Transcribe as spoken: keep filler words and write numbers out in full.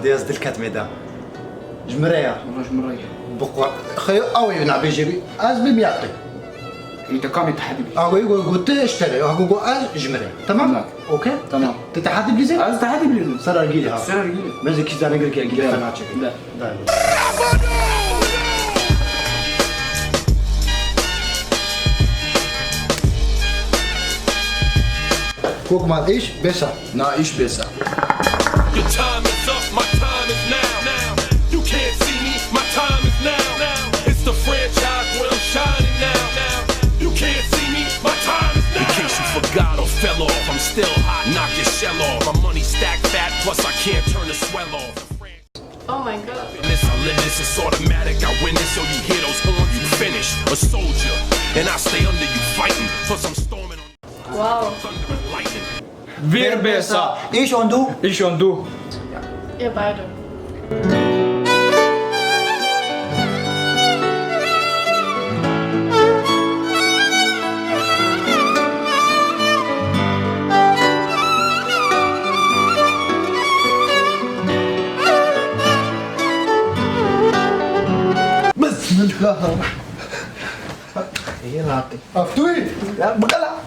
Dê ez dilket mêda. Ji min re ya. Wala ji min re ya. Bixwe. Xeyo ew ê nabêjê bî. Ez bim ya tu. Î te kamê tehedî bî. Ago ê got, got tu ji te re. Ago got ez ji min re. Tamam? Na. Okey? Tamam. Tu tehedî bilîzî? Ez tehedî bilîzî. Serar gîrî ha. Serar gîrî. Meze kî zane gir ki gîrî fena çekî. De. De. Kokma iş besa. Na iş besa. Your time is up, my time is now. You can't see me, my time is now. It's the franchise where I'm shining now. You can't see me, my time is now. In case you forgot or fell off, I'm still hot, knock your shell off. My money stack fat, plus I can't turn the swell off. Oh my god. This, I live this, it's automatic. I win this, so you hear those horns, you finished. A soldier, and I stay under you fighting. Plus I'm storming on Wow. Thunder and lightning. Vîr bêsa. Îş ondu. Îş ondu. Ihr beide. Bismillah. Ev tu yî? Ya, bikala.